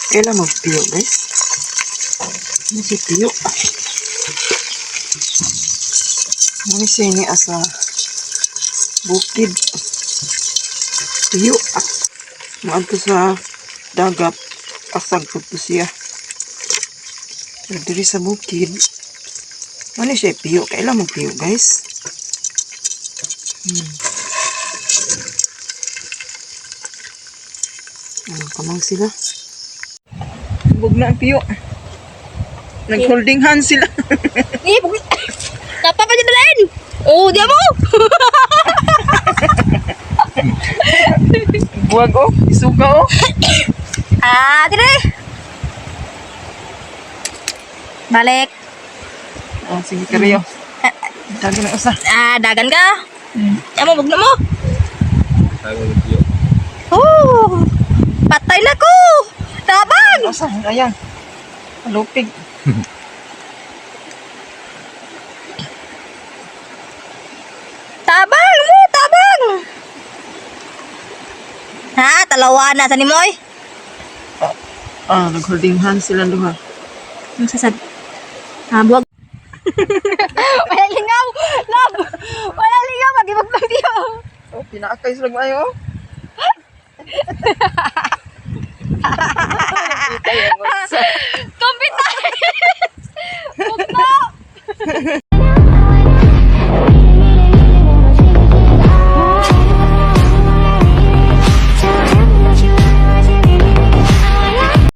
Kailan magpiyo, guys? Ano si piyo? Ano siya ni asa bukid? Piyo. Maadto sa dagat, asag pud to siya. Pero diri sa bukid, ano siya piyo? Kailan magpiyo, guys? Ano kamang sila? Bugna ang piyo. Nag-holding hands sila. Eh, bug. Tapa pa dyan dalain. Oh, di mo. Buwag oh, isuga oh. Ah, dire. Balik. Oh, sige kariyo. Dagi na usa. Ah, dagan ka. Amo, bugna mo. Tayo ng piyo. Oh, patay na ko. Tabang. Usa, ayan. Malupig. Tabang mo, tabang. Ha, talawa na sa ni Moy. Ah, nag-holding hands sila duha. Ang sasad. Ah, buwag. Wala lingaw. Love. Wala lingaw. Magibag pagbiyo. Oh, pinaakay sila maayo oh. Kumpita. Bugna.